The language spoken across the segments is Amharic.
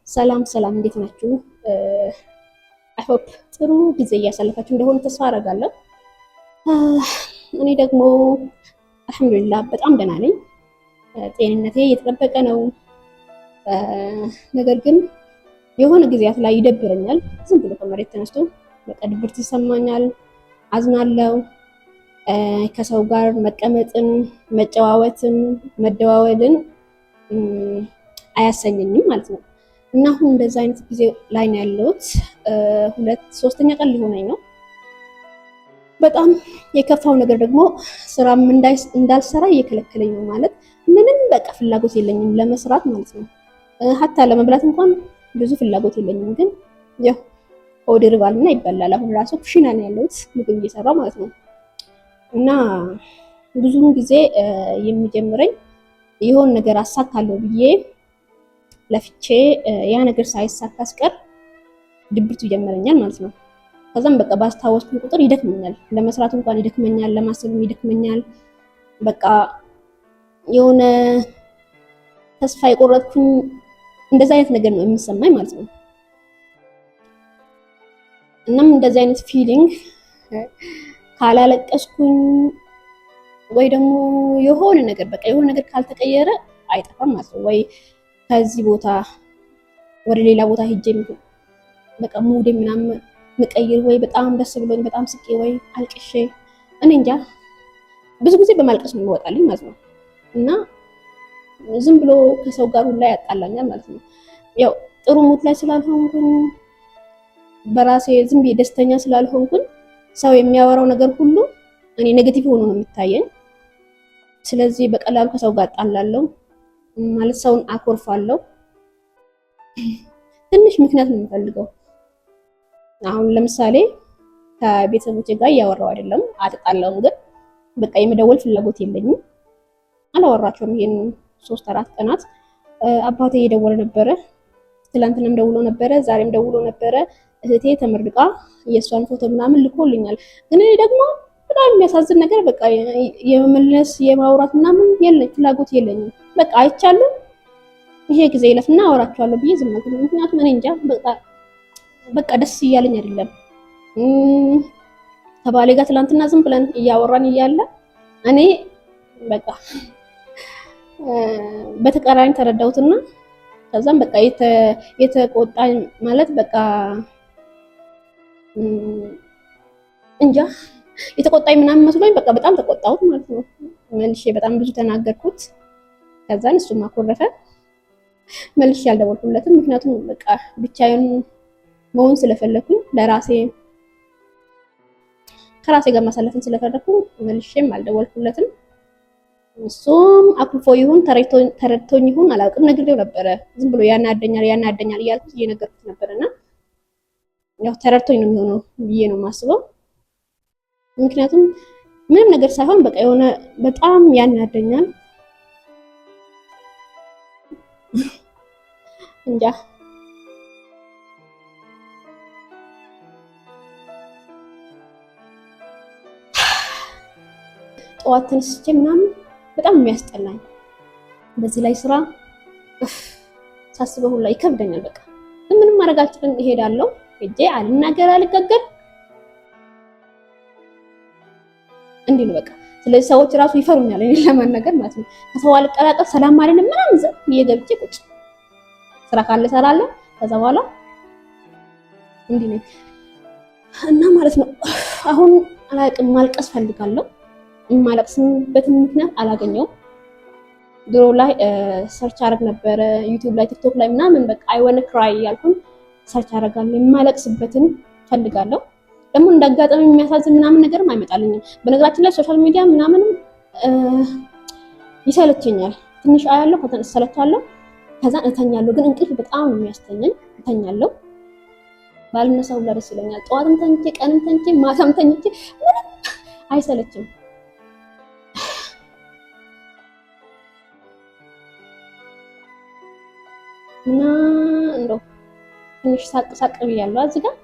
ሰላም ሰላም፣ እንዴት ናችሁ? I hope ጥሩ ጊዜ እያሳለፋችሁ እንደሆነ ተስፋ አደርጋለሁ። እኔ ደግሞ አልሐምዱሊላህ በጣም ደህና ነኝ። ጤንነቴ እየተጠበቀ ነው። ነገር ግን የሆነ ጊዜያት ላይ ይደብረኛል። ዝም ብሎ ከመሬት ተነስቶ በቃ ድብርት ይሰማኛል፣ አዝናለሁ። ከሰው ጋር መቀመጥን፣ መጨዋወትን፣ መደዋወልን አያሰኘኝም ማለት ነው። እና አሁን እንደዛ አይነት ጊዜ ላይ ነው ያለሁት። ሁለት ሶስተኛ ቀን ሊሆነኝ ነው። በጣም የከፋው ነገር ደግሞ ስራም እንዳልሰራ እየከለከለኝ ነው። ማለት ምንም በቃ ፍላጎት የለኝም ለመስራት ማለት ነው። ሀታ ለመብላት እንኳን ብዙ ፍላጎት የለኝም። ግን ያው ሆድ ይርባልና ይበላል። አሁን ራሱ ኩሽና ነው ያለሁት ምግብ እየሰራ ማለት ነው። እና ብዙውን ጊዜ የሚጀምረኝ የሆነ ነገር አሳካለሁ ብዬ ለፍቼ ያ ነገር ሳይሳካ ሲቀር ድብርቱ ይጀምረኛል ማለት ነው። ከዛም በቃ ባስታወስኩኝ ቁጥር ይደክመኛል፣ ለመስራት እንኳን ይደክመኛል፣ ለማሰብም ይደክመኛል። በቃ የሆነ ተስፋ የቆረጥኩኝ እንደዛ አይነት ነገር ነው የሚሰማኝ ማለት ነው። እናም እንደዚህ አይነት feeling ካላለቀስኩኝ ወይ ደግሞ የሆነ ነገር በቃ የሆነ ነገር ካልተቀየረ አይጠፋም ማለት ነው። ወይ ከዚህ ቦታ ወደ ሌላ ቦታ ሄጄ በቃ mood ኤ ምናምን ምቀይር ወይ በጣም ደስ ብሎኝ በጣም ስቄ ወይ አልቅሼ፣ እኔ እንጃ፣ ብዙ ጊዜ በማልቀስ ነው የሚወጣልኝ ማለት ነው። እና ዝም ብሎ ከሰው ጋር ሁላ ያጣላኛል ማለት ነው። ያው ጥሩ mood ላይ ስላልሆንኩኝ፣ በራሴ ዝም ብዬ ደስተኛ ስላልሆንኩኝ ሰው የሚያወራው ነገር ሁሉ እኔ negative ሆኖ ነው የሚታየኝ። ስለዚህ በቀላሉ ከሰው ጋር እጣላለሁ ማለት ሰውን አኮርፋለሁ። ትንሽ ምክንያት ነው የምፈልገው። አሁን ለምሳሌ ከቤተሰቦቼ ጋር እያወራው አይደለም፣ አልጣላውም፣ ግን በቃ የመደወል ፍላጎት የለኝም። አላወራቸውም። ይሄን 3-4 ቀናት አባቴ እየደወለ ነበረ። ትላንትናም ደውሎ ነበረ፣ ዛሬም ደውሎ ነበረ። እህቴ ተመርቃ የእሷን ፎቶ ምናምን ልኮልኛል። ግን እኔ ደግሞ በጣም የሚያሳዝን ነገር በቃ የመመለስ የማውራት ምናምን የለኝ ፍላጎት የለኝም። በቃ አይቻለሁ፣ ይሄ ጊዜ ይለፍና አወራቸዋለሁ ብዬ ዝም አልኩኝ። ምክንያቱም እኔ እንጃ፣ በቃ ደስ እያለኝ አይደለም። ከባሌ ጋር ትላንትና ዝም ብለን እያወራን እያለ እኔ በቃ በተቃራኒ ተረዳሁትና ከዛም በቃ የተቆጣኝ ማለት በቃ እንጃ የተቆጣኝ ምናምን መስሎኝ በቃ በጣም ተቆጣሁት ማለት ነው። መልሼ በጣም ብዙ ተናገርኩት። ከዛን እሱም አኮረፈ። መልሼ አልደወልኩለትም። ምክንያቱም በቃ ብቻዬን መሆን ስለፈለኩኝ፣ ለራሴ ከራሴ ጋር ማሳለፍን ስለፈለኩኝ መልሼም አልደወልኩለትም። እሱም አኩርፎ ይሁን ተረድቶኝ ይሁን አላውቅም፣ ነግሬው ነበረ። ዝም ብሎ ያናደኛል ያናደኛል እያልኩት እየነገርኩት ነበርና ያው ተረድቶኝ ነው የሚሆነው ብዬ ነው የማስበው። ምክንያቱም ምንም ነገር ሳይሆን በቃ የሆነ በጣም ያናደኛል። እንጃ። ጠዋት ተነስቼ ምናምን በጣም የሚያስጠላኝ፣ በዚህ ላይ ስራ ሳስበው ሁላ ይከብደኛል። በቃ ምንም ማድረግ አልችልም። እሄዳለሁ፣ ሄጄ አልናገር አልጋገር እንዲህ ነው በቃ። ስለዚህ ሰዎች ራሱ ይፈሩኛል እኔን ለማናገር ማለት ነው። ከሰው አልቀላቀል፣ ሰላም አልልም ምናምን፣ ዝም ብዬ ገብቼ ቁጭ፣ ስራ ካለ እሰራለሁ። ከዛ በኋላ እንዲህ ነኝ እና ማለት ነው። አሁን አላቅም፣ ማልቀስ ፈልጋለሁ። የማለቅስበትን ምክንያት አላገኘውም። ድሮ ላይ search አደርግ ነበረ YouTube ላይ፣ TikTok ላይ ምናምን፣ በቃ I wanna cry እያልኩኝ search አደርጋለሁ። የማለቅስበትን ፈልጋለሁ። ደግሞ እንዳጋጣሚ የሚያሳዝን ምናምን ነገርም አይመጣልኝም። በነገራችን ላይ social media ምናምንም ይሰለቸኛል። ትንሽ አያለሁ፣ ከዛ እሰለቻለሁ፣ ከዛ እተኛለሁ። ግን እንቅልፍ በጣም ነው የሚያስተኛኝ፣ እተኛለሁ። ባልነሳ ሁላ ደስ ይለኛል። ጠዋትም ተኝቼ፣ ቀንም ተኝቼ፣ ማታም ተኝቼ ምንም አይሰለችም። እና እንደው ትንሽ ሳቅ ሳቅ ብያለሁ። እዚህ ጋር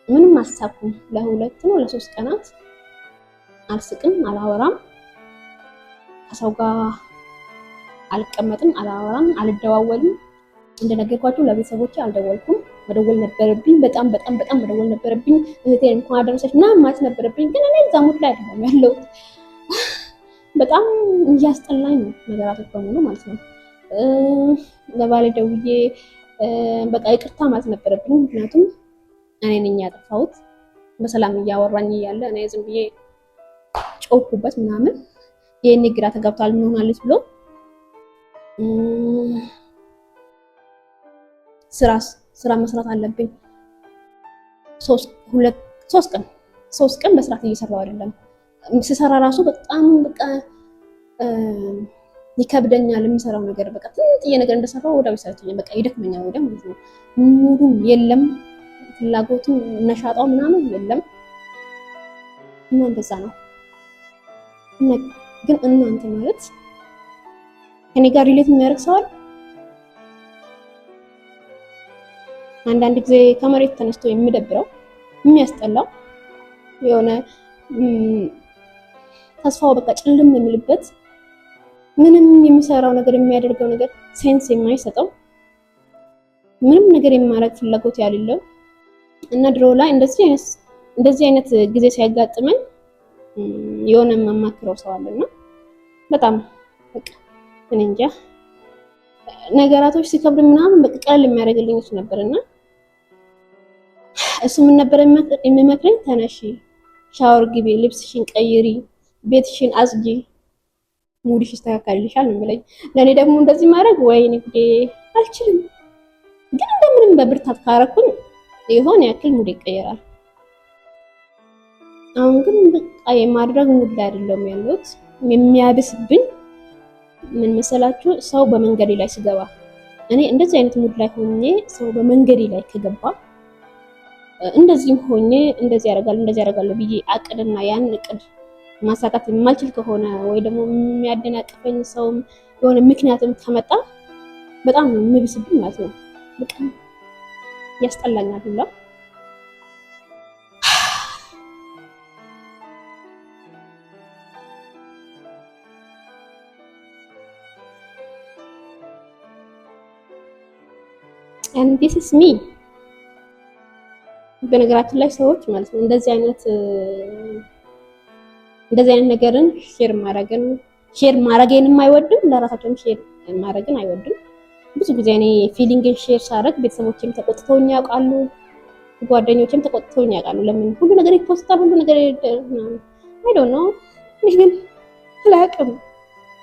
ምንም አልሳኩም። ለሁለት ነው ለ3 ቀናት አልስቅም፣ አላወራም፣ ከሰው ጋር አልቀመጥም፣ አላወራም፣ አልደዋወልም። እንደነገርኳችሁ ለቤተሰቦቼ አልደወልኩም። መደወል ነበረብኝ። በጣም በጣም በጣም መደወል ነበረብኝ። እህቴን እንኳን አደረሰች ምናምን ማለት ነበረብኝ። ግን እኔ እዛ mood ላይ አይደለም ያለሁት። በጣም እያስጠላኝ ነው ነገራቶች በሙሉ ማለት ነው። ለባሌ ደውዬ በቃ ይቅርታ ማለት ነበረብኝ። ምክንያቱም እኔ ነኝ ያጠፋሁት። በሰላም እያወራኝ እያለ እኔ ዝም ብዬ ጮኩበት ምናምን። ይሄኔ ግራ ተጋብቷል፣ ምን ሆናለች ብሎ። ስራ መስራት አለብኝ። 3 ቀን በስርዓት እየሰራው አይደለም። ስሰራ ራሱ በጣም በቃ ይከብደኛል። የምሰራው ነገር በቃ ትንጥዬ ነገር እንደሰራው ወዲያው ይሰለቸኛል። በቃ ይደክመኛል ወዲያው ማለት ነው። Mood ኡም የለም፣ ፍላጎቱም ነሻጣው ምናምን የለም እና እንደዛ ነው። ግን እናንተ ማለት ከኔ ጋር relate የሚያደርግ ሰው አለ? አንዳንድ ጊዜ ከመሬት ተነስቶ የሚደብረው፣ የሚያስጠላው፣ የሆነ ተስፋው በቃ ጭልም የሚልበት፣ ምንም የሚሰራው ነገር የሚያደርገው ነገር sense የማይሰጠው፣ ምንም ነገር የማድረግ ፍላጎት ያሌለው። እና ድሮ ላይ እንደዚህ አይነት ጊዜ ሲያጋጥመኝ የሆነ የማማክረው ሰው አለና በጣም በቃ እኔ እንጃ ነገራቶች ሲከብድ ምናምን በቃ ቀለል የሚያደርግልኝ እሱ ነበርና እሱ ምን ነበር የሚመክረኝ? ተነሺ፣ ሻወር ግቢ፣ ልብስሽን ቀይሪ፣ ቤትሽን አጽጂ፣ mood ሽ ይስተካከልልሻል ነው የሚለኝ። ለእኔ ደግሞ እንደዚህ ማድረግ ወይኔ ጉዴ አልችልም፣ ግን እንደምንም በብርታት ካረኩኝ የሆነ ያክል mood ይቀየራል። አሁን ግን በቃ የማድረግ mood ላይ አይደለም ያለሁት። የሚያብስብኝ ምን መሰላችሁ? ሰው በመንገዴ ላይ ሲገባ፣ እኔ እንደዚህ አይነት mood ላይ ሆኜ ሰው በመንገዴ ላይ ከገባ፣ እንደዚህም ሆኜ እንደዚህ ያደርጋለሁ፣ እንደዚህ ያደርጋለሁ ብዬ አቅድና ያን እቅድ ማሳካት የማልችል ከሆነ ወይ ደግሞ የሚያደናቅፈኝ ሰውም የሆነ ምክንያትም ከመጣ በጣም ነው የሚብስብኝ ማለት ነው። በቃ ያስጠላኛል ሁላ። And this is me። በነገራችን ላይ ሰዎች ማለት ነው እንደዚህ አይነት ነገርን share ማድረግንም አይወድም፣ ለራሳቸውም share ማድረግን አይወድም። ብዙ ጊዜ እኔ feeling ን share ሳደርግ ቤተሰቦቼም ተቆጥተውኝ ያውቃሉ፣ ጓደኞቼም ተቆጥተውኝ ያውቃሉ። ለምን ሁሉ ነገር ይ post ታል፣ ሁሉ ነገር? I don't know፣ እኔ ግን አላውቅም።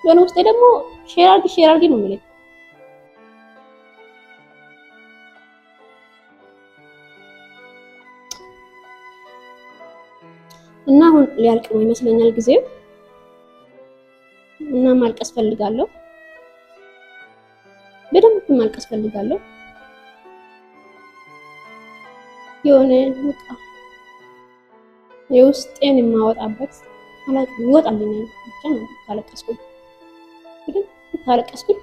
የሆነ ውስጤ ደግሞ share አድርጊ፣ share አድርጊ ነው የሚለኝ። እና አሁን ሊያልቅ ነው ይመስለኛል ጊዜው እና ማልቀስ ፈልጋለሁ፣ በደንብ ማልቀስ ፈልጋለሁ። የሆነ በቃ የውስጤን የማወጣበት አላውቅም፣ ይወጣልኛል ብቻ ነው ካለቀስኩኝ፣ በደንብ ካለቀስኩኝ።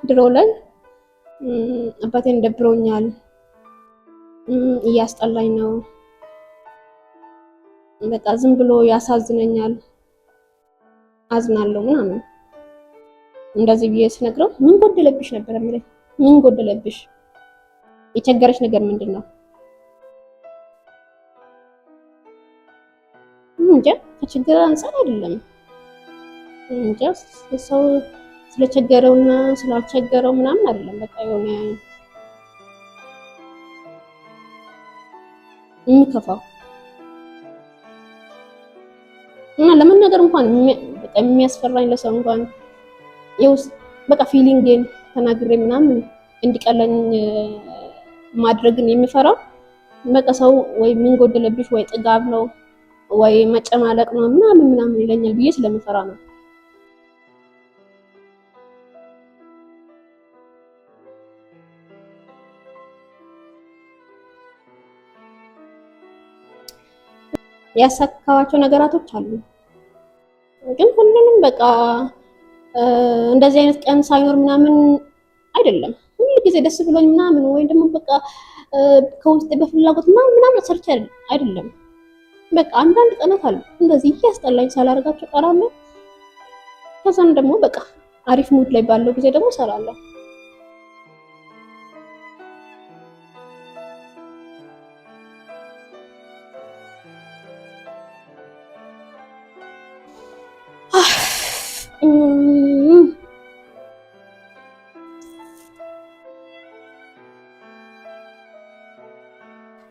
ድሮ ላይ አባቴን ደብሮኛል፣ እያስጠላኝ ነው፣ በቃ ዝም ብሎ ያሳዝነኛል፣ አዝናለሁ ምናምን እንደዚህ ብዬ ስነግረው ምን ጎደለብሽ ነበር የሚለኝ። ምን ጎደለብሽ? የቸገረሽ ነገር ምንድን ነው? እንጃ ከችግር አንጻር አይደለም። እንጃ ሰው ስለቸገረውና ስላልቸገረው ምናምን አይደለም። በቃ የሆነ የሚከፋው እና ለመናገር እንኳን በቃ የሚያስፈራኝ፣ ለሰው እንኳን የውስጥ በቃ feeling ኤን ተናግሬ ምናምን እንዲቀለኝ ማድረግን የሚፈራው በቃ ሰው ወይ ምን ጎደለብሽ፣ ወይ ጥጋብ ነው፣ ወይ መጨማለቅ ነው ምናምን ምናምን ይለኛል ብዬ ስለምፈራ ነው። ያሳካዋቸው ነገራቶች አሉ፣ ግን ሁሉንም በቃ እንደዚህ አይነት ቀን ሳይኖር ምናምን አይደለም። ሁሉ ጊዜ ደስ ብሎኝ ምናምን ወይም ደግሞ በቃ ከውስጤ በፍላጎት ምናምን ምናምን ሰርቼ አይደለም። በቃ አንዳንድ ቀናት አሉ እንደዚህ እያስጠላኝ ሳላደርጋቸው ቀራለሁ። ከዛም ደግሞ በቃ አሪፍ mood ላይ ባለው ጊዜ ደግሞ እሰራለሁ።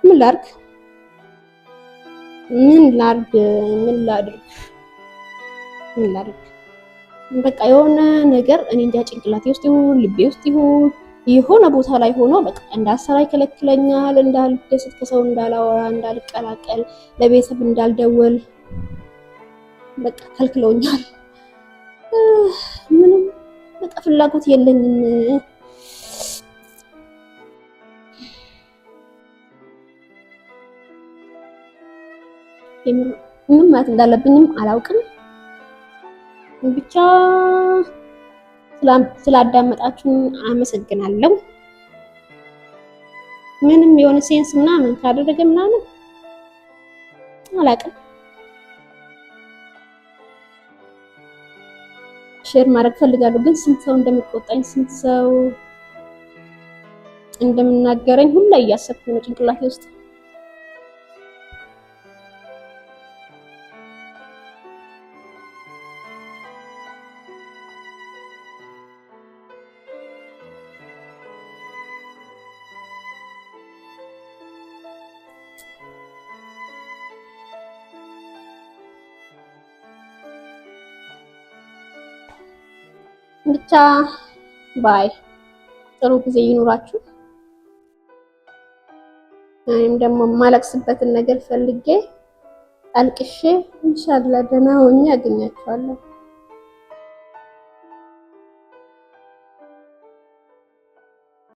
ምን ላድርግ? ምን ላድርግ? ምን ላድርግ? ምን ላድርግ? በቃ የሆነ ነገር እኔ እንጃ ጭንቅላቴ ውስጥ ይሁን ልቤ ውስጥ ይሁን የሆነ ቦታ ላይ ሆኖ በቃ እንዳልሰራ ይከለክለኛል፣ እንዳልደሰት፣ ከሰው እንዳላወራ፣ እንዳልቀላቀል፣ ለቤተሰብ እንዳልደውል በቃ ከልክለውኛል። ምንም በቃ ፍላጎት የለኝም። ምን ማለት እንዳለብኝም አላውቅም። ብቻ ስላዳመጣችሁኝ አመሰግናለሁ። ምንም የሆነ sense ምናምን ካደረገ ምናምን አላውቅም። Share ማድረግ ፈልጋለሁ፣ ግን ስንት ሰው እንደሚቆጣኝ ስንት ሰው እንደምናገረኝ ሁላ እያሰብኩ ነው ጭንቅላቴ ውስጥ። ብቻ bye፣ ጥሩ ጊዜ ይኑራችሁ። እኔም ደግሞ የማለቅስበትን ነገር ፈልጌ አልቅሼ ኢንሻአላህ ደህና ሆኜ አገኛችኋለሁ።